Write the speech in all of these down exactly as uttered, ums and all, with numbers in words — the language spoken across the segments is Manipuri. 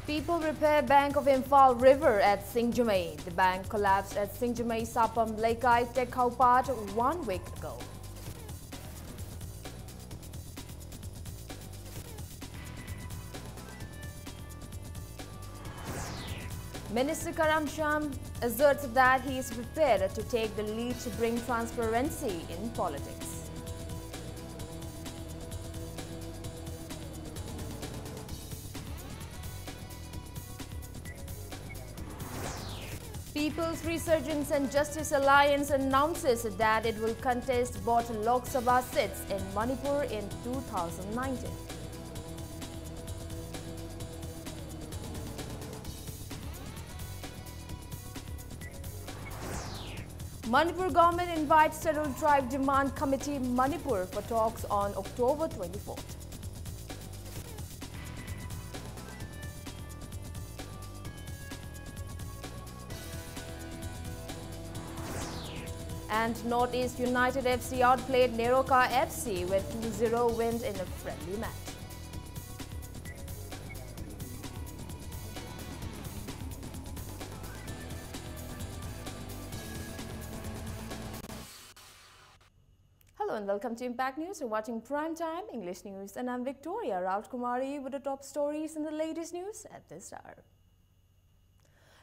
People repair bank of Imphal River at Singjamei. The bank collapsed at Singjamei Sapam Leikai Tekhau Part one week ago. Minister Karam Shyam asserts that he is prepared to take the lead to bring transparency in politics. People's Resurgence and Justice Alliance announces that it will contest both Lok Sabha seats in Manipur in two thousand nineteen. Manipur government invites Scheduled Tribe Demand Committee Manipur for talks on October twenty-fourth. And Northeast United F C outplayed Neroka F C with two zero win in a friendly match. Hello and welcome to Impact News. You're watching Prime Time English News, and I'm Victoria Rautkumari with the top stories and the latest news at this hour.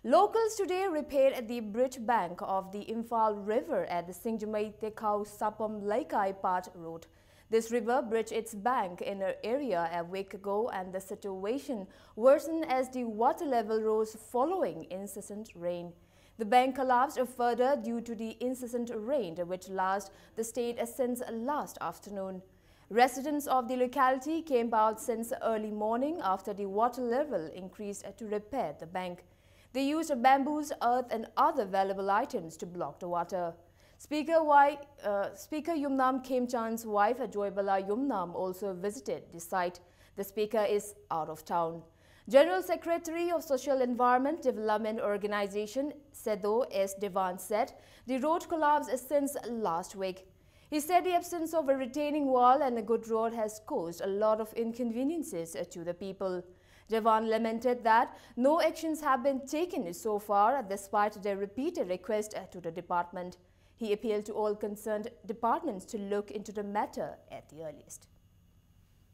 Locals today repaired the bridge bank of the Imphal River at the Singjamei Tekhau Sapam Leikai Part Road. This river breached its bank in an area a week ago, and the situation worsened as the water level rose following incessant rain. The bank collapsed further due to the incessant rain, which lashed the state since last afternoon. Residents of the locality camped out since early morning after the water level increased to repair the bank. They used bamboos, earth, and other valuable items to block the water. Speaker, y, uh, Speaker Yumnam Khemchand's wife, Joybala Yumnam, also visited the site. The speaker is out of town. General Secretary of Social Environment Development Organization, SEDO, S Dewan, said the road collapsed since last week. He said the absence of a retaining wall and a good road has caused a lot of inconveniences to the people. Dewan lamented that no actions have been taken so far, despite their repeated request to the department. He appealed to all concerned departments to look into the matter at the earliest.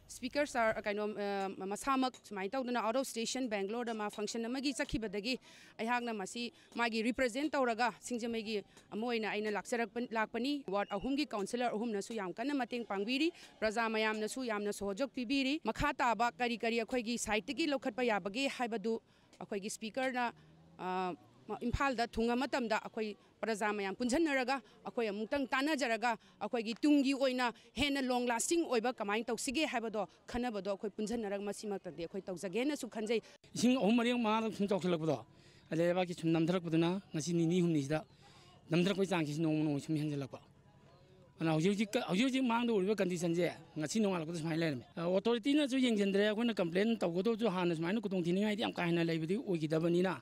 Speaker sir, ꯀꯩꯅꯣ, ꯑ, ꯃꯁꯥꯃꯛ ꯁꯨꯃꯥꯏꯅ ꯇꯧꯗꯅ out of station Bangalore ꯗ ꯃꯥ function ꯑꯃꯒꯤ ꯆꯠꯈꯤꯕꯗꯒꯤ ꯑꯩꯍꯥꯛꯅ ꯃꯁꯤ ꯃꯥꯒꯤ represent ꯇꯧꯔꯒ ꯁꯤꯡꯖꯃꯩꯒꯤ ꯑꯃ ꯑꯣꯏꯅ ꯑꯩꯅ ꯂꯥꯛꯆꯔꯛꯄ, ꯂꯥꯛꯄꯅꯤ꯫ Ward ꯑꯍꯨꯝꯒꯤ councillor ꯑꯍꯨꯝꯅꯁꯨ ꯌꯥꯝ ꯀꯟꯅ ꯃꯇꯦꯡ ꯄꯥꯡꯕꯤꯔꯤ, ꯄ꯭ꯔꯖꯥ ꯃꯌꯥꯝꯅꯁꯨ ꯌꯥꯝꯅ ꯁꯍꯣꯖꯣꯛ ꯄꯤꯕꯤꯔꯤ꯫ ꯃꯈꯥ ꯇꯥꯕ ꯀꯔꯤ ꯀꯔꯤ ꯑꯩꯈꯣꯏꯒꯤ side ꯇꯒꯤ ꯂꯧꯈꯠꯄ ꯌꯥꯕꯒꯦ ꯍꯥꯏꯕꯗꯨ ꯑꯩꯈꯣꯏꯒꯤ speaker ꯅ, ꯑ, ꯏꯝꯐꯥꯜꯗ ꯊꯨꯡꯉ ꯃꯇꯝꯗ ꯑꯩꯈꯣꯏ ꯄ꯭ꯔꯖꯥ ꯃꯌꯥꯝ ꯄꯨꯟꯁꯤꯟꯅꯔꯒ ꯑꯩꯈꯣꯏ ꯑꯃꯨꯛꯇꯪ ꯇꯥꯟꯅꯖꯔꯒ ꯑꯩꯈꯣꯏꯒꯤ ꯇꯨꯡꯒꯤ ꯑꯣꯏꯅ ꯍꯦꯟꯅ long lasting ꯑꯣꯏꯕ ꯀꯃꯥꯏꯅ ꯇꯧꯁꯤꯒꯦ ꯍꯥꯏꯕꯗꯣ ꯈꯟꯅꯕꯗꯣ ꯑꯩꯈꯣꯏ ꯄꯨꯟꯁꯤꯟꯅꯔꯒ ꯃꯁꯤꯃꯛꯇꯗꯤ ꯑꯩꯈꯣꯏ ꯇꯧꯖꯒꯦꯅꯁꯨ ꯈꯟꯖꯩ꯫ ꯏꯁꯤꯡ ꯑꯍꯨꯝ ꯃꯔꯤ ꯃꯉꯥꯗ ꯁꯨꯝ ꯆꯥꯎꯁꯤꯜꯂꯛꯄꯗꯣ, ꯂꯩꯕꯥꯛꯀꯤ ꯁꯨꯝ ꯅꯝꯊꯔꯛꯄꯗꯨꯅ ꯉꯁꯤ ꯅꯤꯅꯤ ꯍꯨꯝꯅꯤꯁꯤꯗ ꯅꯝꯊꯔꯛꯄꯒꯤ ꯆꯥꯡꯁꯤ ꯅꯣꯡꯃ ꯅꯣꯡꯃꯒꯤ ꯁꯨꯝ ꯍꯦꯟꯖꯜꯂꯛꯄ꯫ ꯑꯗꯨꯅ ꯍꯧꯖꯤꯛ ꯍꯧꯖꯤꯛ ꯍꯧꯖꯤꯛ ꯍꯧꯖꯤꯛ ꯃꯥꯡꯗ ꯎꯔꯤꯕ condition ꯁꯦ ꯉꯁꯤ ꯅꯣꯡꯉꯥꯜꯂꯛꯄꯗ ꯁꯨꯃꯥꯏꯅ ꯂꯩꯔꯝꯃꯦ꯫ ꯑ, authority ꯅꯁꯨ ꯌꯦꯡꯁꯤꯟꯗ꯭ꯔꯦ꯫ ꯑꯩꯈꯣꯏꯅ complain ꯇꯧꯒꯗꯕꯁꯨ ꯍꯥꯟꯅ ꯁꯨꯃꯥꯏꯅ ꯈꯨꯗꯣꯡꯊꯤꯅꯤꯡꯉꯥꯏꯗꯤ ꯌꯥꯝ ꯀꯥ ꯍꯦꯟꯅ ꯂꯩꯕꯗꯤ ꯑꯣꯏꯈꯤꯗꯕꯅꯤꯅ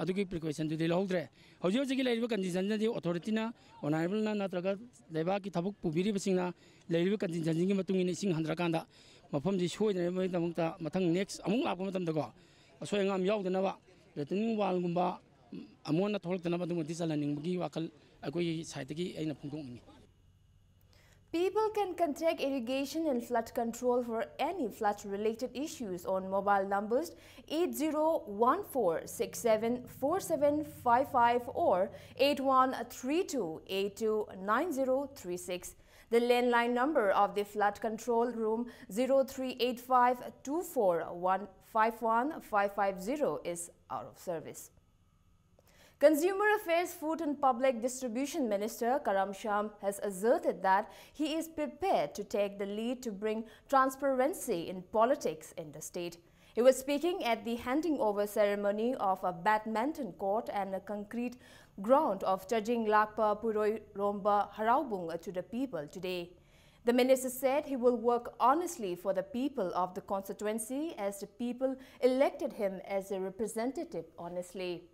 ꯑꯗꯨꯒꯤ precaution ꯗꯨꯗꯤ ꯂꯧꯍꯧꯗ꯭ꯔꯦ꯫ ꯍꯧꯖꯤꯛ ꯍꯧꯖꯤꯛꯀꯤ ꯂꯩꯔꯤꯕ condition ꯗꯗꯤ authority ꯅ, honourable ꯅ ꯅꯠꯇ꯭ꯔꯒ ꯂꯩꯕꯥꯛꯀꯤ ꯊꯕꯛ ꯄꯨꯕꯤꯔꯤꯕꯁꯤꯡꯅ ꯂꯩꯔꯤꯕ condition ꯁꯤꯡꯒꯤ ꯃꯇꯨꯡ ꯏꯟꯅ ꯏꯁꯤꯡ ꯍꯟꯊꯔꯀꯥꯟꯗ ꯃꯐꯝꯁꯤ ꯁꯣꯏꯗꯅꯕꯒꯤꯗꯃꯛꯇ ꯃꯊꯪ next ꯑꯃꯨꯛ ꯂꯥꯛꯄ ꯃꯇꯝꯗꯀꯣ ꯑꯁꯣꯏ ꯑꯉꯥꯝ ꯌꯥꯎꯗꯅꯕ retaining wall ꯒꯨꯝꯕ ꯑꯃꯣꯟꯅ ꯊꯣꯛꯂꯛꯇꯅꯕ ꯑꯗꯨꯃꯗꯤ ꯆꯜꯍꯟꯅꯤꯡꯕꯒꯤ ꯋꯥꯈꯜ ꯑꯩꯈꯣꯏꯒꯤ side ꯇꯒꯤ ꯑꯩꯅ ꯐꯣꯡꯗꯣꯛꯅꯤꯡꯉꯤ꯫ People can contact irrigation and flood control for any flood-related issues on mobile numbers eight zero one four six seven four seven five five or eight one three two eight two nine zero three six. The landline number of the Flood Control Room, zero three eight five two four one five one five five zero, is out of service. Consumer Affairs, Food and Public Distribution Minister Karam Shyam has asserted that he is prepared to take the lead to bring transparency in politics in the state. He was speaking at the handing over ceremony of a badminton court and a concrete ground of Chajing Lakpa Puroi Romba Haraubung to the people today. The minister said he will work honestly for the people of the constituency, as the people elected him as a representative honestly.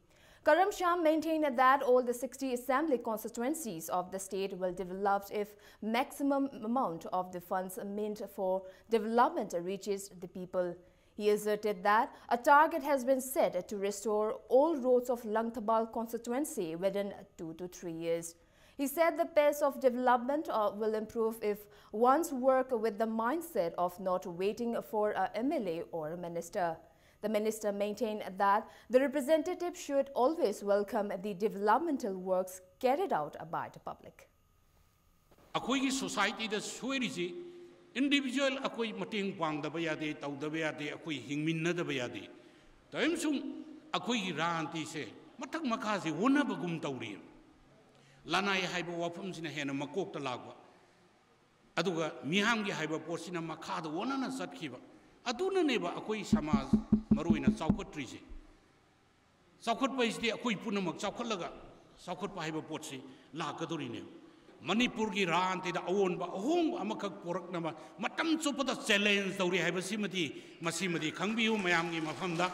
Karam Shyam maintained that all the sixty assembly constituencies of the state will develop if maximum amount of the funds meant for development reaches the people. He asserted that a target has been set to restore all roads of Langthabal constituency within two to three years. He said the pace of development uh, will improve if one's work with the mindset of not waiting for a M L A or a minister. The minister maintained that the representative should always welcome the developmental works carried out by the public. ꯑꯩꯈꯣꯏꯒꯤ ꯁꯣꯁꯥꯏꯇꯤꯗ ꯁꯣꯏꯔꯤꯁꯤ, ꯏꯟꯗꯤꯕꯤꯖꯨꯋꯦꯜ ꯑꯩꯈꯣꯏ ꯃꯇꯦꯡ ꯄꯥꯡꯗꯕ ꯌꯥꯗꯦ, ꯇꯧꯗꯕ ꯌꯥꯗꯦ, ꯑꯩꯈꯣꯏ ꯍꯤꯡꯃꯤꯟꯅꯗꯕ ꯌꯥꯗꯦ꯫ ꯇꯥꯏꯝꯁꯨꯡ ꯑꯩꯈꯣꯏꯒꯤ ꯔꯥꯟꯇꯤꯁꯦ ꯃꯊꯛ ꯃꯈꯥꯁꯦ ꯑꯣꯟꯅꯕꯒꯨꯝ ꯇꯧꯔꯤ꯫ ꯂꯅꯥꯏ ꯍꯥꯏꯕ ꯋꯥꯐꯝꯁꯤꯅ ꯍꯦꯟꯅ ꯃꯀꯣꯛꯇ ꯂꯥꯛꯄ, ꯑꯗꯨꯒ ꯃꯤꯌꯥꯝꯒꯤ ꯍꯥꯏꯕ ꯄꯣꯠꯁꯤꯅ ꯃꯈꯥꯗ ꯑꯣꯟꯅꯅ ꯆꯠꯈꯤꯕ꯫ ꯑꯗꯨꯅꯅꯦꯕ ꯑꯩꯈꯣꯏ ꯁꯃꯥꯖ ꯃꯔꯨ ꯑꯣꯏꯅ ꯆꯥꯎꯈꯠꯇ꯭ꯔꯤꯁꯦ꯫ ꯆꯥꯎꯈꯠꯄ ꯍꯥꯏꯁꯤꯗꯤ ꯑꯩꯈꯣꯏ ꯄꯨꯝꯅꯃꯛ ꯆꯥꯎꯈꯠꯂꯒ ꯆꯥꯎꯈꯠꯄ ꯍꯥꯏꯕ ꯄꯣꯠꯁꯤ ꯂꯥꯛꯀꯗꯧꯔꯤꯅꯦꯕ꯫ ꯃꯅꯤꯄꯨꯔꯒꯤ ꯔꯥꯟꯇꯤꯗ ꯑꯑꯣꯟꯕ ꯑꯍꯣꯡꯕ ꯑꯃꯈꯛ ꯄꯨꯔꯛꯅꯕ ꯃꯇꯝ ꯆꯨꯞꯄꯗ ꯆꯦꯂꯦꯟꯖ ꯇꯧꯔꯤ ꯍꯥꯏꯕꯁꯤꯃꯗꯤ, ꯃꯁꯤꯃꯗꯤ ꯈꯪꯕꯤꯌꯨ ꯃꯌꯥꯝꯒꯤ ꯃꯐꯝꯗ꯫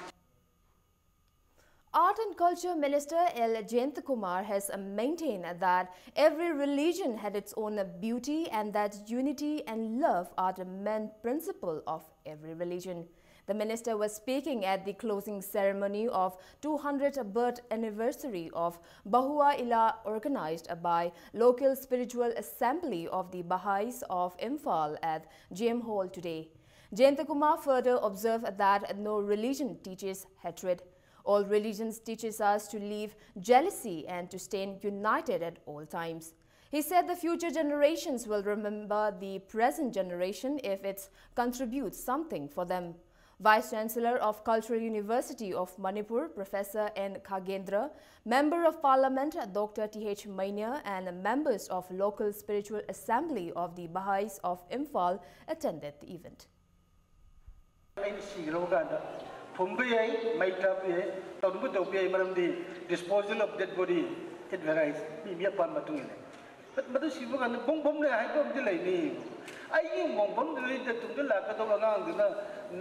Art and Culture Minister L Jayantakumar has maintained that every religion had its own beauty and that unity and love are the main principle of every religion. The minister was speaking at the closing ceremony of two hundredth birth anniversary of Bahua Ila, organized by Local Spiritual Assembly of the Baha'is of Imphal at G M Hall today. Jayantakumar further observed that no religion teaches hatred. All religions teaches us to leave jealousy and to stay united at all times. He said the future generations will remember the present generation if it contributes something for them. Vice Chancellor of Cultural University of Manipur, Professor N Khagendra, Member of Parliament Doctor T H Mania, and members of Local Spiritual Assembly of the Baha'is of Imphal attended the event. ꯑꯩꯅ ꯁꯤꯈ꯭ꯔꯕ ꯀꯥꯟꯗ ꯐꯨꯝꯕ ꯌꯥꯏ, ꯃꯩ ꯊꯥꯕ ꯌꯥꯏ, ꯇꯧꯅꯕ ꯇꯧꯕ ꯌꯥꯏ꯫ ꯃꯔꯝꯗꯤ disposal of dead body, it varies, ꯃꯤ ꯃꯤ ꯑꯄꯥꯝꯕ ꯃꯇꯨꯡ ꯏꯟꯅ꯫ But ꯃꯗꯨ ꯁꯤꯕ ꯀꯥꯟꯗ ꯕꯣꯝ ꯕꯣꯝ ꯂꯩ ꯍꯥꯏꯕ ꯑꯃꯗꯤ ꯂꯩꯅꯤ꯫ ꯑꯩꯒꯤ ꯕꯣꯝ ꯕꯣꯝꯗꯨꯗꯩꯗ ꯇꯨꯡꯗ ꯂꯥꯛꯀꯗꯧꯕ ꯑꯉꯥꯡꯗꯨꯅ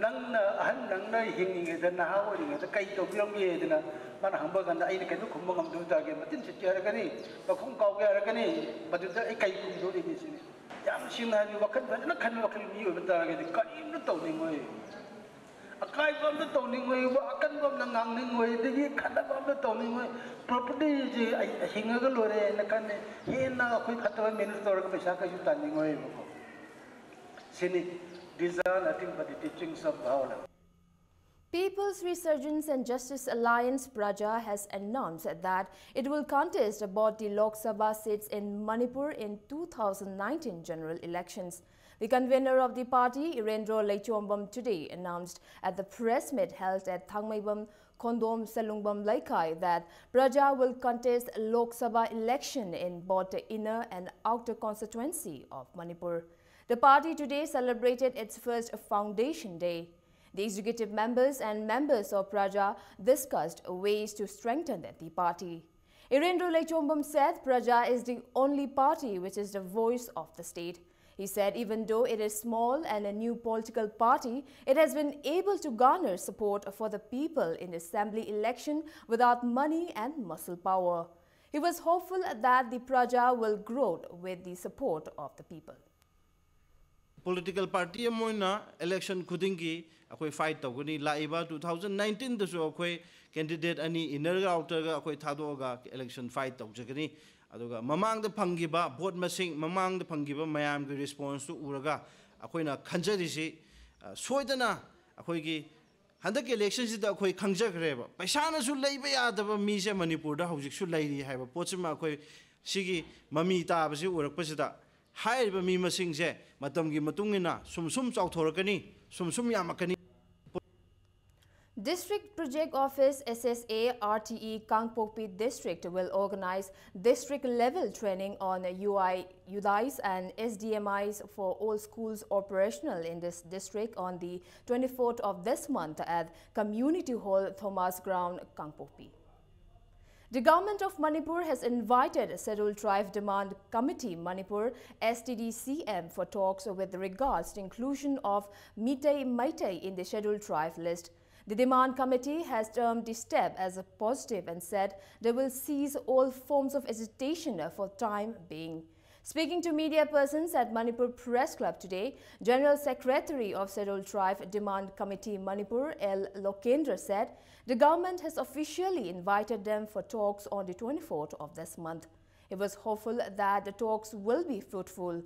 ꯅꯪꯅ ꯑꯍꯟ, ꯅꯪꯅ ꯍꯤꯡꯉꯤꯉꯩꯗ, ꯅꯍꯥ ꯑꯣꯏꯔꯤꯉꯩꯗ ꯀꯩ ꯇꯧꯕꯤꯔꯝꯒꯦ ꯍꯥꯏꯗꯅ ꯃꯥꯅ ꯍꯪꯕ ꯀꯥꯟꯗ ꯑꯩꯅ ꯀꯩꯝꯇ ꯈꯨꯝꯕ ꯉꯝꯗꯕ ꯇꯥꯔꯒꯗꯤ ꯃꯇꯤꯟ ꯁꯤꯠꯀꯦ ꯍꯥꯏꯔꯛꯀꯅꯤ, ꯃꯈꯣꯡ ꯀꯥꯎꯒꯦ ꯍꯥꯏꯔꯛꯀꯅꯤ꯫ ꯃꯗꯨꯗ ꯑꯩ ꯀꯩ ꯈꯨꯝꯗꯣꯔꯤꯒꯦ ꯁꯤꯅꯤ꯫ ꯌꯥꯝ ꯁꯦꯡꯅ ꯍꯥꯏꯕꯤꯌꯨ, ꯋꯥꯈꯜ ꯐꯖꯅ ꯈꯟꯕ ꯋꯥꯈꯜ ꯃꯤ ꯑꯣꯏꯕ ꯇꯥꯔꯒꯗꯤ ꯀꯔꯤꯝꯇ ꯇꯧꯅꯤꯡꯉꯣꯏ꯫ ꯑꯀꯥꯏꯕ ꯑꯝꯇ ꯇꯧꯅꯤꯡꯉꯣꯏꯕ, ꯑꯀꯟꯕ ꯑꯝꯇ ꯉꯥꯡꯅꯤꯡꯉꯣꯏ, ꯑꯗꯒꯤ ꯈꯠꯅꯕ ꯑꯝꯇ ꯇꯧꯅꯤꯡꯉꯣꯏ꯫ Property ꯁꯤ ꯑꯩ ꯍꯤꯡꯉꯒ ꯂꯣꯏꯔꯦꯅ ꯈꯟꯅꯩ꯫ ꯍꯦꯟꯅ ꯑꯩꯈꯣꯏ ꯐꯠꯇꯕ manage ꯇꯧꯔꯒ ꯄꯩꯁꯥ ꯀꯩꯁꯨ ꯇꯥꯅꯤꯡꯉꯣꯏꯕꯀꯣ꯫ ꯁꯤꯅꯤ, these are nothing but the teachings of Bhaola. People's Resurgence and Justice Alliance, PRAJA, has announced that it will contest about the Lok Sabha seats in Manipur in two thousand nineteen general elections. The convener of the party, Irendro Leichombam, today announced at the press meet held at Thangmeibam Khondom Salungbam Leikai that PRAJA will contest Lok Sabha election in both the inner and outer constituency of Manipur. The party today celebrated its first foundation day. The executive members and members of PRAJA discussed ways to strengthen the party. Irendro Leichombam said PRAJA is the only party which is the voice of the state. He said even though it is small and a new political party, it has been able to garner support for the people in the assembly election without money and muscle power. He was hopeful that the PRAJA will grow with the support of the people. Political party ꯑꯃ ꯑꯣꯏꯅ election ꯈꯨꯗꯤꯡꯒꯤ ꯑꯩꯈꯣꯏ fight ꯇꯧꯒꯅꯤ꯫ ꯂꯥꯛꯏꯕ two thousand nineteen ꯗꯁꯨ ꯑꯩꯈꯣꯏ candidate ꯑꯅꯤ, inner ꯒ outer ꯒ, ꯑꯩꯈꯣꯏ ꯊꯥꯗꯣꯛꯑꯒ election fight ꯇꯧꯖꯒꯅꯤ꯫ ꯑꯗꯨꯒ ꯃꯃꯥꯡꯗ ꯐꯪꯈꯤꯕ vote ꯃꯁꯤꯡ, ꯃꯃꯥꯡꯗ ꯐꯪꯈꯤꯕ ꯃꯌꯥꯝꯒꯤ response ꯇꯨ ꯎꯔꯒ ꯑꯩꯈꯣꯏꯅ ꯈꯟꯖꯔꯤꯁꯤ, ꯑ, ꯁꯣꯏꯗꯅ ꯑꯩꯈꯣꯏꯒꯤ ꯍꯟꯗꯛꯀꯤ election ꯁꯤꯗ ꯑꯩꯈꯣꯏ ꯈꯪꯖꯈ꯭ꯔꯦꯕ, ꯄꯩꯁꯥꯅꯁꯨ ꯂꯩꯕ ꯌꯥꯗꯕ ꯃꯤꯁꯦ ꯃꯅꯤꯄꯨꯔꯗ ꯍꯧꯖꯤꯛꯁꯨ ꯂꯩꯔꯤ ꯍꯥꯏꯕ ꯄꯣꯠꯁꯤꯃ ꯑꯩꯈꯣꯏ ꯁꯤꯒꯤ ꯃꯃꯤ ꯇꯥꯕꯁꯤ ꯎꯔꯛꯄꯁꯤꯗ, ꯍꯥꯏꯔꯤꯕ ꯃꯤ ꯃꯁꯤꯡꯁꯦ ꯃꯇꯝꯒꯤ ꯃꯇꯨꯡ ꯏꯟꯅ ꯁꯨꯝ ꯁꯨꯝ ꯆꯥꯎꯊꯣꯔꯛꯀꯅꯤ, ꯁꯨꯝ ꯁꯨꯝ ꯌꯥꯝꯃꯛꯀꯅꯤ꯫ District Project Office, S S A, R T E, Kangpokpi District will organize district level training on U I, U D Is and S D M Is for all schools operational in this district on the twenty-fourth of this month at Community Hall, Thomas Ground, Kangpokpi. The Government of Manipur has invited Scheduled Tribe Demand Committee Manipur, S T D C M, for talks with regards to inclusion of Meitei Meitei in the Scheduled Tribe list. The Demand Committee has termed the step as a positive and said they will cease all forms of agitation for time being. Speaking to media persons at Manipur Press Club today, General Secretary of Scheduled Tribe Demand Committee Manipur, L Lokendra, said the government has officially invited them for talks on the twenty-fourth of this month. He was hopeful that the talks will be fruitful.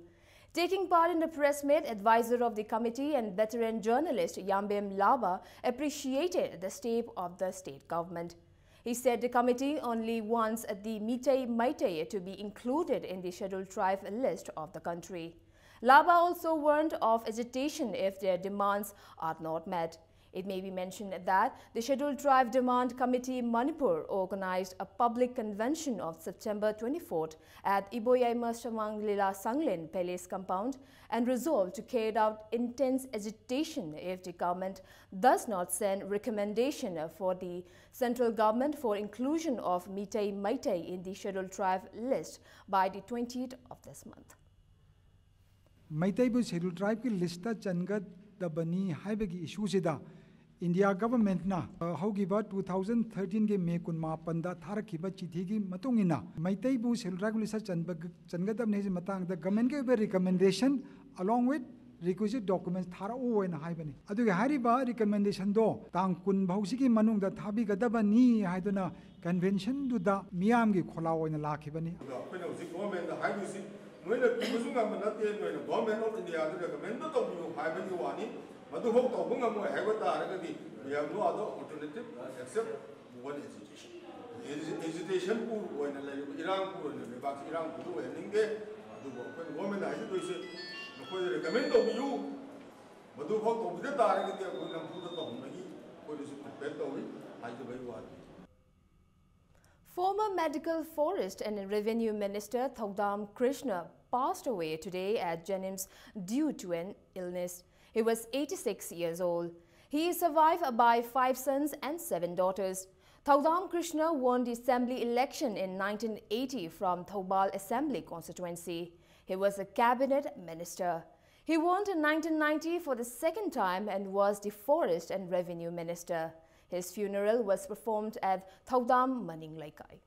Taking part in the press meet, advisor of the committee and veteran journalist Yambem Laba appreciated the step of the state government. He said the committee only wants the Meitei Meitei to be included in the Scheduled Tribe list of the country. Laba also warned of agitation if their demands are not met. It may be mentioned that the Scheduled Tribe Demand Committee Manipur organized a public convention on September twenty-fourth at Iboyaima Shamang Lila Sanglen Palace compound and resolved to carry out intense agitation if the government does not send recommendation for the central government for inclusion of Meitei Meitei in the Scheduled Tribe list by the twentieth of this month. ꯃꯩꯇꯩꯕꯨ Scheduled Tribeꯀꯤ listꯇ ꯆꯟꯒꯗꯕꯅꯤ ꯍꯥꯏꯕꯒꯤ issueꯁꯤꯗ India governmentꯅ, ꯑ, ꯍꯧꯈꯤꯕ two thousand thirteenꯒꯤ May ꯀꯨꯟꯃꯥꯄꯟꯗ ꯊꯥꯔꯛꯈꯤꯕ ꯆꯤꯊꯤꯒꯤ ꯃꯇꯨꯡ ꯏꯟꯅ ꯃꯩꯇꯩꯕꯨ Scheduled Tribeꯀꯤ listꯇ ꯆꯟꯕ, ꯆꯟꯒꯗꯕꯅꯤ ꯍꯥꯏꯁꯤ ꯃꯇꯥꯡꯗ governmentꯀꯤ ꯑꯣꯏꯕ recommendation along with requisite documents ꯊꯥꯔꯛꯎ ꯍꯥꯏꯅ ꯍꯥꯏꯕꯅꯤ꯫ ꯑꯗꯨꯒꯤ ꯍꯥꯏꯔꯤꯕ recommendationꯗꯣ ꯇꯥꯡ ꯀꯨꯟ ꯐꯥꯎꯁꯤꯒꯤ ꯃꯅꯨꯡꯗ ꯊꯥꯕꯤꯒꯗꯕꯅꯤ ꯍꯥꯏꯗꯨꯅ conventionꯗꯨꯗ ꯃꯤꯌꯥꯝꯒꯤ ꯈꯣꯜꯂꯥꯎ ꯑꯣꯏꯅ ꯂꯥꯛꯈꯤꯕꯅꯤ꯫ ꯑꯗꯣ ꯑꯩꯈꯣꯏꯅ ꯍꯧꯖꯤꯛ governmentꯗ ꯍꯥꯏꯗꯣꯏꯁꯤ, ꯅꯣꯏꯅ ꯄꯤꯕꯁꯨ ꯉꯝꯕ ꯅꯠꯇꯦ, ꯅꯣꯏꯅ Government of Indiaꯗ recommendꯗꯣ ꯇꯧꯕꯤꯌꯨ ꯍꯥꯏꯕꯒꯤ ꯋꯥꯅꯤ꯫ ꯃꯗꯨꯐꯥꯎ ꯇꯧꯕ ꯉꯝꯃꯣꯏ ꯍꯥꯏꯕ ꯇꯥꯔꯒꯗꯤ, we have no other alternative except one agitation. Agi-, agitationꯄꯨ ꯑꯣꯏꯅ ꯂꯩꯔꯤꯕ ꯏꯔꯥꯡꯄꯨ ꯑꯣꯏꯅ ꯂꯩꯕꯥꯛꯁꯤ ꯏꯔꯥꯡꯄꯨꯗ ꯑꯣꯏꯍꯟꯅꯤꯡꯗꯦ꯫ ꯑꯗꯨꯕꯨ ꯑꯩꯈꯣꯏꯅ governmentꯗ ꯍꯥꯏꯖꯗꯣꯏꯁꯦ, ꯅꯈꯣꯏꯗ recommend ꯇꯧꯕꯤꯌꯨ, ꯃꯗꯨꯐꯥꯎ ꯇꯧꯕꯤꯗ ꯇꯥꯔꯒꯗꯤ ꯑꯩꯈꯣꯏ ꯅꯝꯐꯨꯗ ꯇꯧꯍꯟꯕꯒꯤ ꯑꯩꯈꯣꯏꯅꯁꯨ prepare ꯇꯧꯏ ꯍꯥꯏꯖꯕꯒꯤ ꯋꯥꯅꯤ꯫ Former Medical, Forest and Revenue Minister Thoudam Krishna passed away today at JNIMS due to an illness. He was eighty-six years old. He is survived by five sons and seven daughters. Thoudam Krishna won the assembly election in nineteen eighty from Thoubal Assembly Constituency. He was a cabinet minister. He won in nineteen ninety for the second time and was the Forest and Revenue Minister. His funeral was performed at Thoudam Maning Leikai.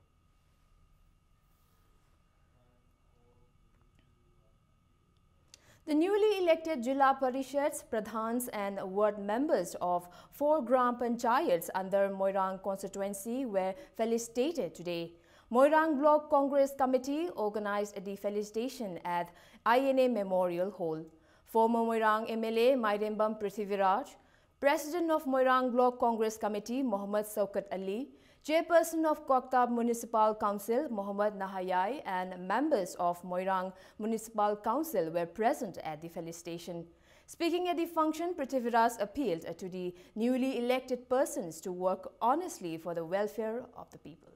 The newly elected Zilla Parishads, Pradhans and ward members of four Gram Panchayats under Moirang constituency were felicitated today. Moirang Block Congress Committee organized the felicitation at I N A Memorial Hall. Former Moirang M L A Mairembam Prithviraj, President of Moirang Block Congress Committee Mohammad Saukat Ali, Chairperson of Koktab Municipal Council Mohammad Nahayai, and members of Moirang Municipal Council were present at the felicitation. Speaking at the function, Prithviraj appealed to the newly elected persons to work honestly for the welfare of the people.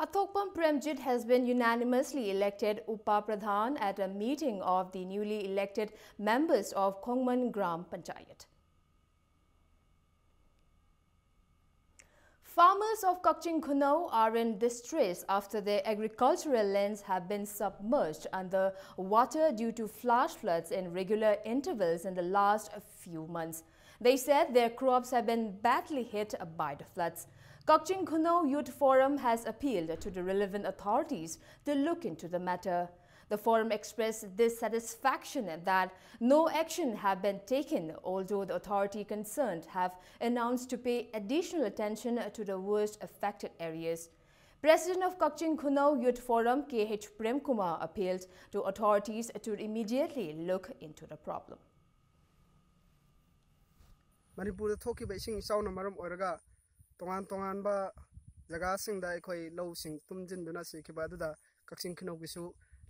Athokpam Premjit has been unanimously elected Upa Pradhan at a meeting of the newly elected members of Khongman Gram Panchayat. Farmers of Kakching Khunou are in distress after their agricultural lands have been submerged under water due to flash floods in regular intervals in the last few months. They said their crops have been badly hit by the floods. Kakching Khunou Youth Forum has appealed to the relevant authorities to look into the matter. The forum expressed dissatisfaction that no action have been taken, although the authority concerned have announced to pay additional attention to the worst affected areas. President of Kakching Khunou Youth Forum, K H Premkumar, appealed to authorities to immediately look into the problem. ꯃꯅꯤꯄꯨꯔꯗ ꯊꯣꯛꯈꯤꯕ ꯏꯁꯤꯡ ꯏꯆꯥꯎꯅ ꯃꯔꯝ ꯑꯣꯏꯔꯒ ꯇꯣꯉꯥꯟ ꯇꯣꯉꯥꯟꯕ ꯖꯒꯥꯁꯤꯡꯗ ꯑꯩꯈꯣꯏ ꯂꯧꯁꯤꯡ ꯊꯨꯝꯖꯤꯟꯗꯨꯅ ꯁꯤꯈꯤꯕ ꯑꯗꯨꯗ ꯀꯛꯆꯤꯡ ꯈꯨꯅꯧꯒꯤꯁꯨ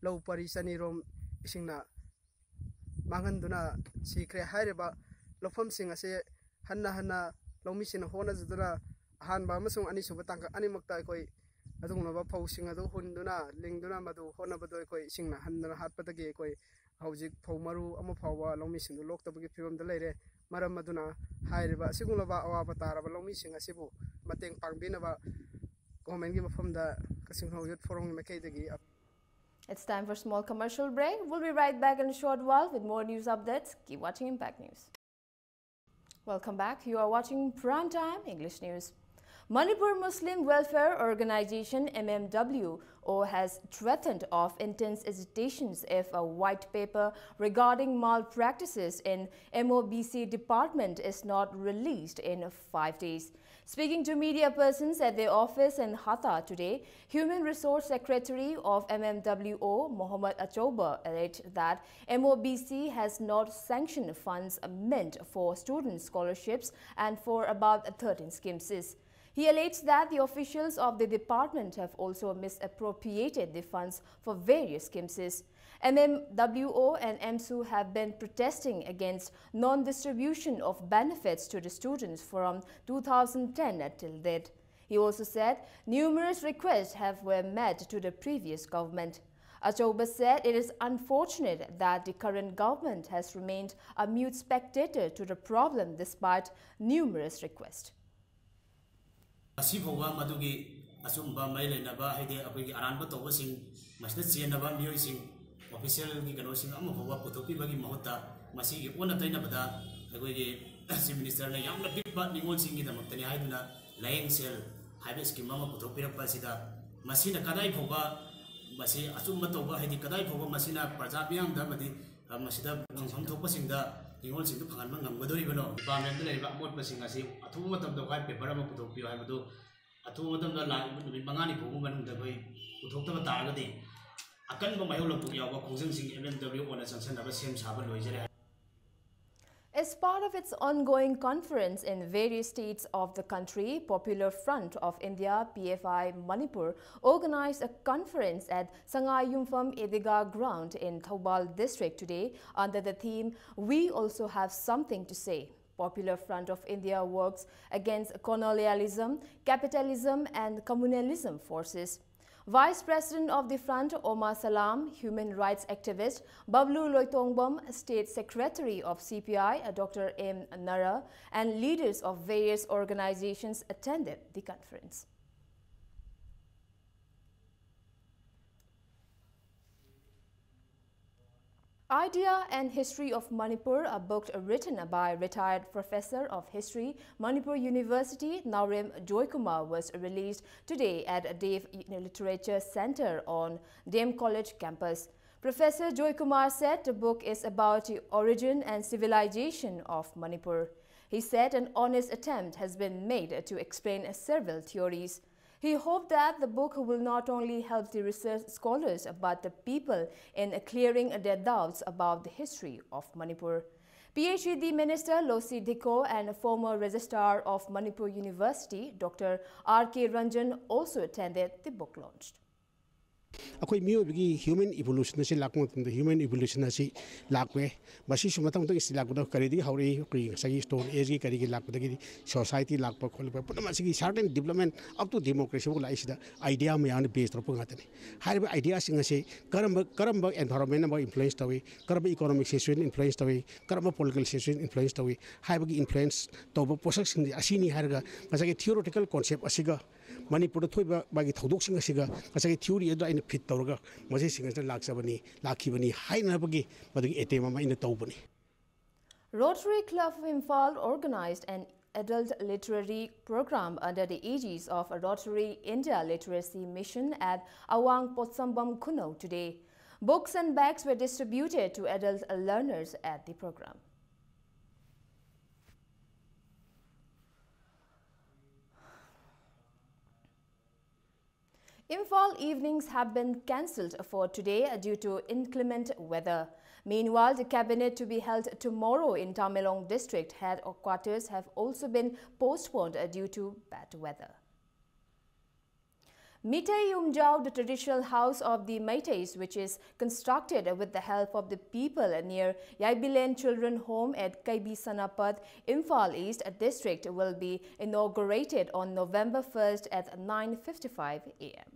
ꯂꯧ ꯄꯔꯤ ꯆꯅꯤꯔꯣꯝ ꯏꯁꯤꯡꯅ ꯃꯥꯡꯍꯟꯗꯨꯅ ꯁꯤꯈ꯭ꯔꯦ꯫ ꯍꯥꯏꯔꯤꯕ ꯂꯧꯐꯝꯁꯤꯡ ꯑꯁꯤ ꯍꯟꯅ ꯍꯟꯅ ꯂꯧꯃꯤꯁꯤꯡꯅ ꯍꯣꯠꯅꯖꯗꯨꯅ ꯑꯍꯥꯟꯕ ꯑꯃꯁꯨꯡ ꯑꯅꯤꯁꯨꯕ ꯇꯥꯡꯀꯛ ꯑꯅꯤꯃꯛꯇ ꯑꯩꯈꯣꯏ ꯑꯗꯨꯒꯨꯝꯂꯕ ꯐꯧꯁꯤꯡ ꯑꯗꯨ ꯍꯨꯟꯗꯨꯅ ꯂꯤꯡꯗꯨꯅ ꯃꯗꯨ ꯍꯣꯠꯅꯕꯗꯨ ꯑꯩꯈꯣꯏ ꯏꯁꯤꯡꯅ ꯍꯟꯗꯨꯅ ꯍꯥꯠꯄꯗꯒꯤ ꯑꯩꯈꯣꯏ ꯍꯧꯖꯤꯛ ꯐꯧ ꯃꯔꯨ ꯑꯃ ꯐꯥꯎꯕ ꯂꯧꯃꯤꯁꯤꯡꯗꯨ ꯂꯣꯛꯇꯕꯒꯤ ꯐꯤꯕꯝꯗ ꯂꯩꯔꯦ꯫ ꯃꯔꯝ ꯑꯗꯨꯅ ꯍꯥꯏꯔꯤꯕ ꯑꯁꯤꯒꯨꯝꯂꯕ ꯑꯋꯥꯕ ꯇꯥꯔꯕ ꯂꯧꯃꯤꯁꯤꯡ ꯑꯁꯤꯕꯨ ꯃꯇꯦꯡ ꯄꯥꯡꯕꯤꯅꯕ ꯒꯣꯔꯃꯦꯟꯒꯤ ꯃꯐꯝꯗ ꯀꯛꯆꯤꯡ ꯈꯨꯅꯧ ꯌꯨꯠ ꯐꯣꯔꯝꯒꯤ ꯃꯥꯏꯀꯩꯗꯒꯤ It's time for a small commercial break. We'll be right back in a short while with more news updates. Keep watching Impact News. Welcome back. You are watching Prime Time English News. Manipur Muslim Welfare Organization, M M W O, has threatened of intense agitations if a white paper regarding malpractices in M O B C department is not released in five days. Speaking to media persons at their office in Hata today, Human Resource Secretary of M M W O, Mohammad Achouba, alleged that M O B C has not sanctioned funds meant for student scholarships and for about thirteen schemes. He alleged that the officials of the department have also misappropriated the funds for various schemes. M M W O and M S U have been protesting against non-distribution of benefits to the students from two thousand ten till date. He also said numerous requests have were made to the previous government. Achouba said it is unfortunate that the current government has remained a mute spectator to the problem despite numerous requests. ꯉꯁꯤ ꯐꯥꯎꯕ ꯃꯗꯨꯒꯤ ꯑꯆꯨꯝꯕ ꯃꯔꯤ ꯂꯩꯅꯕ, ꯍꯥꯏꯗꯤ ꯑꯩꯈꯣꯏꯒꯤ ꯑꯔꯥꯟꯕ ꯇꯧꯕꯁꯤꯡ ꯃꯁꯤꯗ ꯆꯦꯟꯅꯕ ꯃꯤꯑꯣꯏꯁꯤꯡ, ꯑꯣꯐꯤꯁꯤꯌꯦꯜꯒꯤ ꯀꯩꯅꯣꯁꯤꯡ ꯑꯃ ꯐꯥꯎꯕ ꯄꯨꯊꯣꯛꯄꯤꯕꯒꯤ ꯃꯍꯨꯠꯇ, ꯃꯁꯤꯒꯤ ꯑꯣꯟꯅ ꯇꯩꯅꯕꯗ ꯑꯩꯈꯣꯏꯒꯤ ꯆꯤꯐ ꯃꯤꯅꯤꯁꯇꯔꯅ ꯌꯥꯝꯅ ꯄꯤꯛꯄ ꯅꯤꯉꯣꯜꯁꯤꯡꯒꯤꯗꯃꯛꯇꯅꯤ ꯍꯥꯏꯗꯨꯅ ꯂꯥꯏꯌꯦꯡ ꯁꯦꯜ ꯍꯥꯏꯕ ꯁ꯭ꯀꯤꯝ ꯑꯃ ꯄꯨꯊꯣꯛꯄꯤꯔꯛꯄ ꯑꯁꯤꯗ, ꯃꯁꯤꯅ ꯀꯗꯥꯏ ꯐꯥꯎꯕ ꯃꯁꯤ ꯑꯆꯨꯝꯕ ꯇꯧꯕ, ꯍꯥꯏꯗꯤ ꯀꯗꯥꯏ ꯐꯥꯎꯕ ꯃꯁꯤꯅ ꯄ꯭ꯔꯖꯥ ꯃꯤꯌꯥꯝꯗ ꯑꯃꯗꯤ ꯃꯁꯤꯗ ꯐꯪꯐꯝ ꯊꯣꯛꯄꯁꯤꯡꯗ ꯅꯤꯉꯣꯜꯁꯤꯡꯗꯨ ꯐꯪꯍꯟꯕ ꯉꯝꯒꯗꯧꯔꯤꯕꯅꯣ? ꯗꯤꯄꯥꯔꯠꯃꯦꯟꯗ ꯂꯩꯔꯤꯕ ꯑꯃꯣꯠꯄꯁꯤꯡ ꯑꯁꯤ ꯑꯊꯨꯕ ꯃꯇꯝꯗ white paper ꯑꯃ ꯄꯨꯊꯣꯛꯄꯤꯌꯨ ꯍꯥꯏꯕꯗꯨ ꯑꯊꯨꯕ ꯃꯇꯝꯗ ꯂꯥꯛꯂꯤꯕ ꯅꯨꯃꯤꯠ ꯃꯉꯥꯅꯤ ꯐꯥꯎꯕ ꯃꯅꯨꯡꯗ ꯑꯩꯈꯣꯏ ꯄꯨꯊꯣꯛꯇꯕ ꯇꯥꯔꯒꯗꯤ ꯑꯀꯟꯕ ꯃꯥꯌꯣꯛꯅꯕ ꯌꯥꯎꯕ ꯈꯣꯡꯖꯪꯁꯤꯡ M M W O ꯅ ꯆꯪꯁꯟꯅꯕ ꯁꯦꯝ ꯁꯥꯕ ꯂꯣꯏꯖꯔꯦ꯫ As part of its ongoing conference in various states of the country, Popular Front of India, P F I Manipur, organized a conference at Sangai Yumpham Idega ground in Thoubal district today under the theme, We Also Have Something to Say. Popular Front of India works against colonialism, capitalism, and communalism forces. Vice President of the Front, Oma Salam, human rights activist Bablu Loitongbam, State Secretary of C P I, Doctor M Nara, and leaders of various organizations attended the conference. Idea and History of Manipur, a book written by retired professor of history, Manipur University, Naorem Joykumar, was released today at Dev Literature Center on D M College campus. Professor Joykumar said the book is about the origin and civilization of Manipur. He said an honest attempt has been made to explain several theories. He hoped that the book will not only help the research scholars but the people in clearing their doubts about the history of Manipur. P H E D Minister Losi Dikho and former Registrar of Manipur University, Doctor R K Ranjan, also attended the book launch. ꯑꯩꯈꯣꯏ ꯃꯤꯑꯣꯏꯕꯒꯤ human evolution ꯑꯁꯤ ꯂꯥꯛꯄ ꯃꯇꯝꯗ human evolution ꯑꯁꯤ ꯂꯥꯛꯄ ꯌꯥꯏ꯫ ꯃꯁꯤꯁꯨ ꯃꯊꯪ ꯃꯊꯪ stage ꯂꯥꯛꯄꯗ ꯀꯔꯤꯗꯒꯤ ꯍꯧꯔꯛꯏ? ꯑꯩꯈꯣꯏꯒꯤ ꯉꯁꯥꯏꯒꯤ stone age ꯀꯤ ꯀꯔꯤꯒꯤ ꯂꯥꯛꯄꯗꯒꯤꯗꯤ society ꯂꯥꯛꯄ ꯈꯣꯠꯂꯛꯄ ꯄꯨꯝꯅꯃꯛ ꯑꯁꯤꯒꯤ certain development up to democracy ꯐꯥꯎ ꯂꯥꯛꯏꯁꯤꯗ idea ꯃꯌꯥꯝꯅ base ꯇꯧꯔꯛꯄ ꯉꯥꯛꯇꯅꯤ꯫ ꯍꯥꯏꯔꯤꯕ idea ꯁꯤꯡ ꯑꯁꯤ ꯀꯔꯝꯕ ꯀꯔꯝꯕ environment ꯑꯃ influence ꯇꯧꯏ, ꯀꯔꯝꯕ economic situation influence ꯇꯧꯏ, ꯀꯔꯝꯕ political situation influence ꯇꯧꯏ ꯍꯥꯏꯕꯒꯤ influence ꯇꯧꯕ ꯄꯣꯠꯁꯛꯁꯤꯡ ꯑꯁꯤꯅꯤ ꯍꯥꯏꯔꯒ ꯉꯁꯥꯏꯒꯤ theoretical concept ꯑꯁꯤꯒ ꯃꯅꯤꯄꯨꯔꯗ ꯊꯣꯛꯏꯕ ꯃꯥꯒꯤ ꯊꯧꯗꯣꯛꯁꯤꯡ ꯑꯁꯤꯒ ꯉꯁꯥꯏꯒꯤ theory ꯑꯗꯨ ꯑꯩꯅ fit ꯇꯧꯔꯒ ꯃꯁꯤꯁꯤꯡ ꯑꯁꯤꯗ ꯂꯥꯛꯆꯕꯅꯤ, ꯂꯥꯛꯈꯤꯕꯅꯤ ꯍꯥꯏꯅꯕꯒꯤ ꯃꯗꯨꯒꯤ attempt ꯑꯃ ꯑꯩꯅ ꯇꯧꯕꯅꯤ꯫ Rotary Club of Imphal organized an adult literary program under the aegis of Rotary India Literacy Mission at Awang Potsambam Khunou today. Books and bags were distributed to adult learners at the program. Imphal evenings have been cancelled for today due to inclement weather. Meanwhile, the cabinet to be held tomorrow in Tamenglong district headquarters have also been postponed due to bad weather. Meitei Umjao, the traditional house of the Meiteis, which is constructed with the help of the people near Yaibilen Children Home at K B Sanapat, Imphal East District, will be inaugurated on November first at nine fifty-five a m.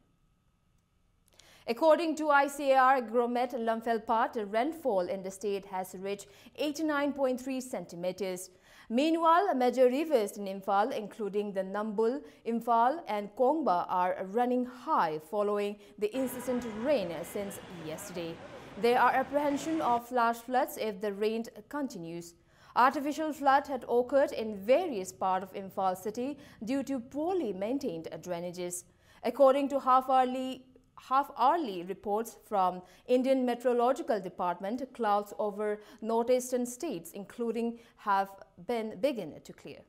According to I C A R Agromet Lamphel Pat, the rainfall in the state has reached eighty-nine point three centimeters. Meanwhile, major rivers in Imphal, including the Nambul, Imphal, and Kongba, are running high following the incessant rain since yesterday. There are apprehension of flash floods if the rain continues. Artificial flood had occurred in various parts of Imphal city due to poorly maintained drainages. According to half-hourly half-hourly reports from Indian Meteorological Department, clouds over northeastern states including have been begun to clear.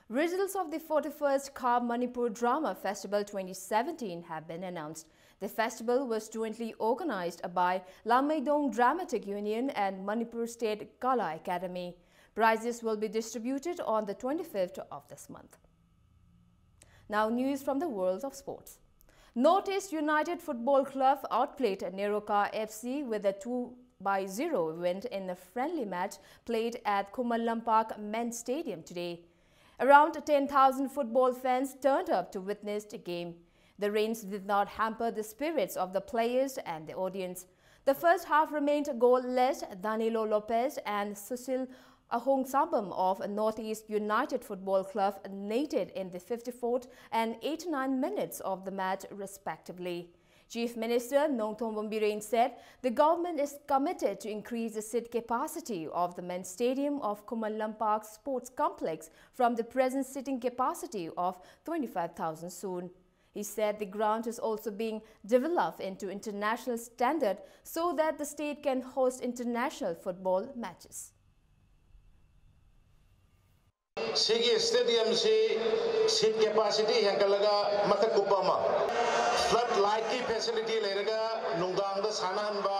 Results of the forty-first Khap Manipur Drama Festival twenty seventeen have been announced. The festival was jointly organized by Lammaidong Dramatic Union and Manipur State Kala Academy. Prizes will be distributed on the twenty-fifth of this month. Now, news from the world of sports. Northeast United Football Club outplayed Neroka F C with a two by zero win in a friendly match played at Khuman Lampak Men's Stadium today. Around ten thousand football fans turned up to witness the game. The rains did not hamper the spirits of the players and the audience. The first half remained goalless. Danilo Lopez and Susil Ahong Sambam of Northeast United Football Club netted in the fifty-fourth and eighty-nine minutes of the match, respectively. Chief Minister Nongthombam Biren said the government is committed to increase the seat capacity of the men's stadium of Khuman Lampak Sports Complex from the present seating capacity of twenty-five thousand soon. He said the ground is also being developed into international standard so that the state can host international football matches. ꯁꯤꯒꯤ stadium ꯁꯤ seat capacity ꯍꯦꯟꯒꯠꯂꯒ ꯃꯊꯛ ꯀꯨꯞꯄ ꯑꯃ, flood light ꯀꯤ facility ꯂꯩꯔꯒ ꯅꯨꯡꯗꯥꯡꯗ ꯁꯥꯟꯅꯍꯟꯕ,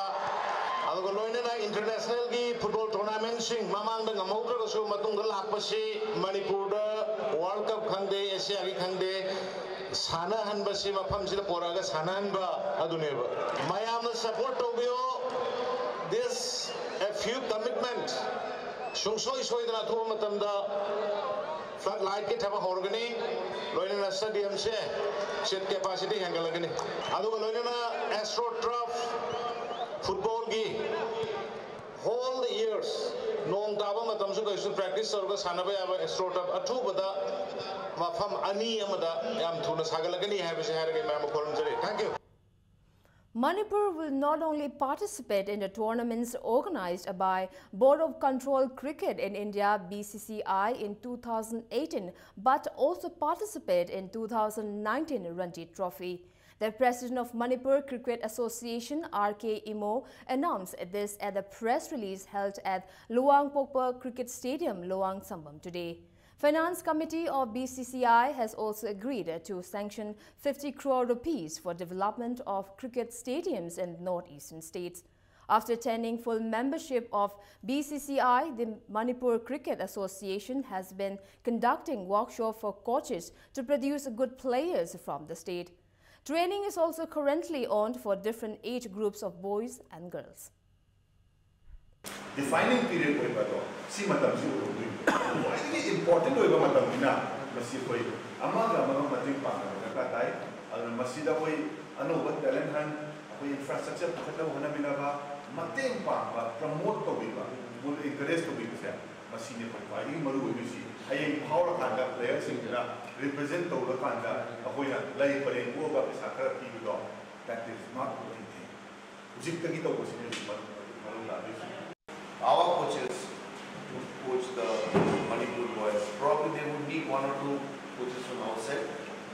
ꯑꯗꯨꯒ ꯂꯣꯏꯅꯅ international ꯒꯤ football tournament ꯁꯤꯡ ꯃꯃꯥꯡꯗ ꯉꯝꯍꯧꯗ꯭ꯔꯒꯁꯨ ꯃꯇꯨꯡꯗ ꯂꯥꯛꯄꯁꯤ ꯃꯅꯤꯄꯨꯔꯗ World Cup ꯈꯪꯗꯦ, Asia ꯒꯤ ꯈꯪꯗꯦ, ꯁꯥꯟꯅꯍꯟꯕꯁꯤ ꯃꯐꯝꯁꯤꯗ ꯄꯣꯔꯛꯑꯒ ꯁꯥꯟꯅꯍꯟꯕ ꯑꯗꯨꯅꯦꯕ꯫ ꯃꯌꯥꯝꯅ support ꯇꯧꯕꯤꯌꯣ꯫ This a few commitment, ꯁꯨꯡꯁꯣꯏ ꯁꯣꯏꯗꯅ ꯑꯊꯨꯕ ꯃꯇꯝꯗ flood light ꯀꯤ ꯊꯕꯛ ꯍꯧꯔꯒꯅꯤ꯫ ꯂꯣꯏꯅꯅ stadium ꯁꯦ seat capacity ꯍꯦꯟꯒꯠꯂꯒꯅꯤ꯫ ꯑꯗꯨꯒ ꯂꯣꯏꯅꯅ AstroTurf football ꯒꯤ whole years ꯅꯣꯡ ꯇꯥꯕ ꯃꯇꯝꯁꯨ ꯀꯩꯁꯨ practice ꯇꯧꯔꯒ ꯁꯥꯟꯅꯕ ꯌꯥꯕ AstroTurf ꯑꯊꯨꯕꯗ ꯃꯐꯝ ꯑꯅꯤ ꯑꯃꯗ ꯌꯥꯝ ꯊꯨꯅ ꯁꯥꯒꯠꯂꯒꯅꯤ ꯍꯥꯏꯕꯁꯤ ꯍꯥꯏꯔꯒ ꯃꯌꯥꯝꯕꯨ ꯈꯨꯔꯨꯝꯖꯔꯤ꯫ Thank you. Manipur will not only participate in the tournaments organized by Board of Control Cricket in India, B C C I, in two thousand eighteen, but also participate in two thousand nineteen Ranji Trophy. The president of Manipur Cricket Association, R K Imo, announced this at the press release held at Luang Pokpa Cricket Stadium, Luang Sambam today. Finance Committee of B C C I has also agreed to sanction fifty crore rupees for development of cricket stadiums in northeastern states. After attaining full membership of B C C I, the Manipur Cricket Association has been conducting workshop for coaches to produce good players from the state. Training is also currently on for different age groups of boys and girls. Defining period ꯑꯣꯏꯕ ꯑꯗꯣ ꯁꯤ ꯃꯇꯝꯁꯤ ꯑꯣꯏꯍꯧꯗꯣꯏꯅꯤ꯫ ꯈ꯭ꯋꯥꯏꯗꯒꯤ important ꯑꯣꯏꯕ ꯃꯇꯝꯅꯤꯅ ꯃꯁꯤ ꯑꯩꯈꯣꯏ ꯑꯃꯒ ꯑꯃꯒ ꯃꯇꯦꯡ ꯄꯥꯡꯅꯕ ꯗꯔꯀꯥꯔ ꯇꯥꯏ꯫ ꯑꯗꯨꯅ ꯃꯁꯤꯗ ꯑꯩꯈꯣꯏ ꯑꯅꯧꯕ talent hunt, ꯑꯩꯈꯣꯏ infrastructure ꯄꯨꯈꯠꯅꯕ ꯍꯣꯠꯅꯃꯤꯟꯅꯕ, ꯃꯇꯦꯡ ꯄꯥꯡꯕ, promote ꯇꯧꯕꯤꯕ, ꯃꯣꯏꯗ encourage ꯇꯧꯕꯤꯕꯁꯦ ꯃꯁꯤꯅꯤ ꯑꯩꯈꯣꯏ ꯈ꯭ꯋꯥꯏꯗꯒꯤ ꯃꯔꯨ ꯑꯣꯏꯗꯣꯏꯁꯤ꯫ ꯍꯌꯦꯡ ꯐꯥꯎꯔꯀꯥꯟꯗ playerꯁꯤꯡꯗꯨꯅ represent ꯇꯧꯔꯀꯥꯟꯗ ꯑꯩꯈꯣꯏꯅ ꯂꯩ ꯄꯔꯦꯡ ꯄꯣꯛꯑꯒ ꯄꯩꯁꯥ ꯈꯔ ꯄꯤꯕꯗꯣ, that is not a good thing. ꯍꯧꯖꯤꯛꯇꯒꯤ ꯇꯧꯕꯁꯤꯅ ꯍꯧꯖꯤꯛ ꯃꯔꯨ ꯃꯔꯨ ꯇꯥꯗꯣꯏꯁꯤ꯫ Our coaches to coach the Manipur boys. Probably they would need one or two coaches from outside.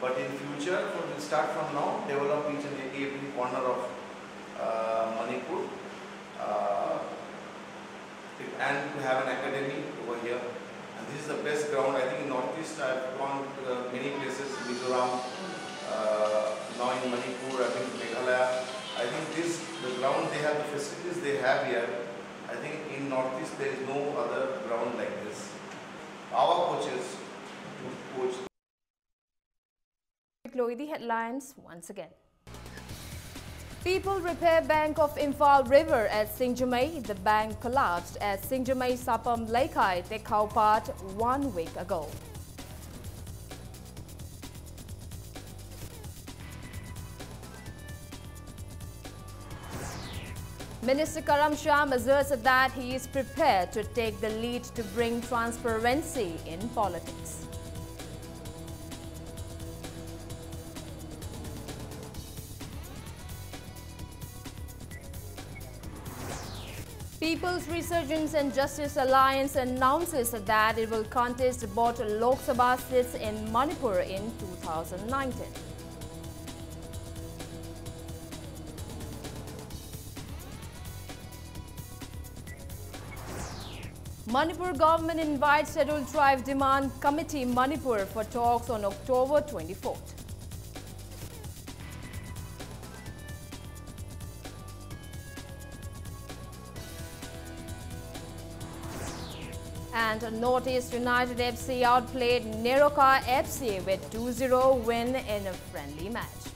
But in future, from, we'll start from now, develop each and every corner of uh, Manipur. Uh, and to have an academy over here. And this is the best ground. I think in Northeast, I've gone to the many places, Mizoram, uh, now in Manipur, I've been to Meghalaya. I think this, the ground they have, the facilities they have here, I think in Northeast there is no other ground like this. Our coaches to coach. Look at the headlines once again. People repair bank of Imphal River at Singjamei. The bank collapsed at Singjamei Sapam Leikai Tekhao Part one week ago. Minister Karam Shyam asserts that he is prepared to take the lead to bring transparency in politics. People's Resurgence and Justice Alliance announces that it will contest both Lok Sabha seats in Manipur in two thousand nineteen. Manipur government invites Scheduled Tribe Demand Committee Manipur for talks on October twenty-fourth. And Northeast United F C outplayed Neroka F C with two zero win in a friendly match.